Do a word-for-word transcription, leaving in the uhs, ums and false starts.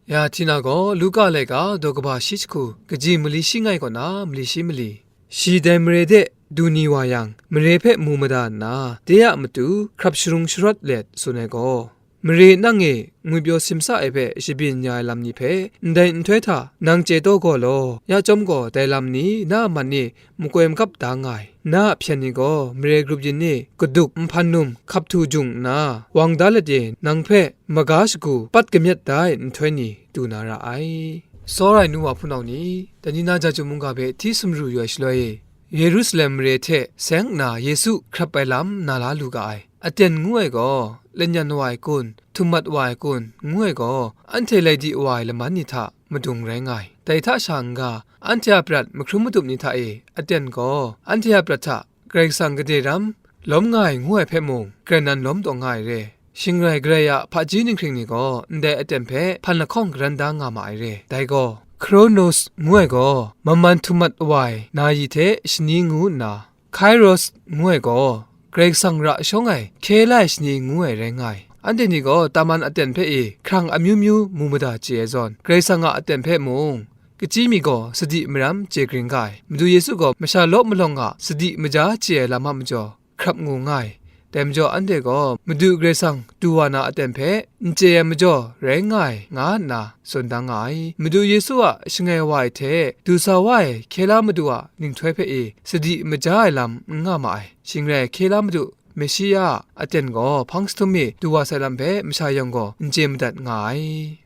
Ya Htina gaw Luka laika daw kaba shi jahku kaji mali shi ngai kaw na mali shi mali. Shi dai mare de du ni wa yang, mare hpe mu mada nna, de a matu hkrap sharung sharawt let tsun ai gaw, mare nang e ngwipyaw simsa ai hpe shabyin ya ai lam ni hpe ndai nhtoi hta nang chye taw gaw law, ya chyawm gaw dai lam ni na a man e makoi magap da nga ai. Na a hpyen ni gaw mare grup yin e kaduk nhpan num hkap htu jung nna, wang da let e nang hpe maga shagu pat kamyet da ai nhtoi ni du na ra ai. Tsawra ai nu wa hpunau ni, dai ni na Jahtum mungga hpe hti sumru yu ai shaloi e, Yerusalem mare hte seng nna Yesu hkrap ai lam na la lu ga ai. Aten ngu ai gaw, lanyan wa ai kun, htum mat wa ai kun, ngu ai gaw, anhte lai di wa ai laman ni hta madung rai nga ai. Dai hta sha n-ga, anhte a prat mahkrum madup ni hta e, aten gaw, anhte a prat hta Karai Kasang gade ram lawm nga ai ngu ai hpe mung, karen nan lawm taw nga ai re. Shing rai Karai a hpaji ninghkring ni gaw ndai aten hpe hpan lahkawng garan da nga ma ai re. Dai gaw, Kronos ngu ai gaw, maman htum mat wa ai na yi hte shani ngu nna, Kairos ngu ai gaw, Karai Kasang ra shawng ai, hkye la ai shani ngu ai rai nga ai. Anhte ni gaw taman aten hpe e hkrang amyu myu mu mada chye ai zawn, Karai Kasang a aten hpe mung, kachyi mi gaw sadi maram chye grin ga ai. Madu Yesu gaw masha law malawng a sadi maja chye ai lam a majaw, hkrap ngu nga ai. Dai majaw anhte gaw Madu Karai Kasang du wa na aten hpe n chye ai majaw rai nga ai, nga nna tsun da nga ai. Madu Yesu a shangai wa ai hte du sa wa ai hkye la madu a ninghtoi hpe e sadi maja ai lam n nga ma ai. Shing rai, hkye la madu Meshiya a aten gaw hpang jahtum e du wa sai lam hpe masha yawng gaw n chye madat nga ai.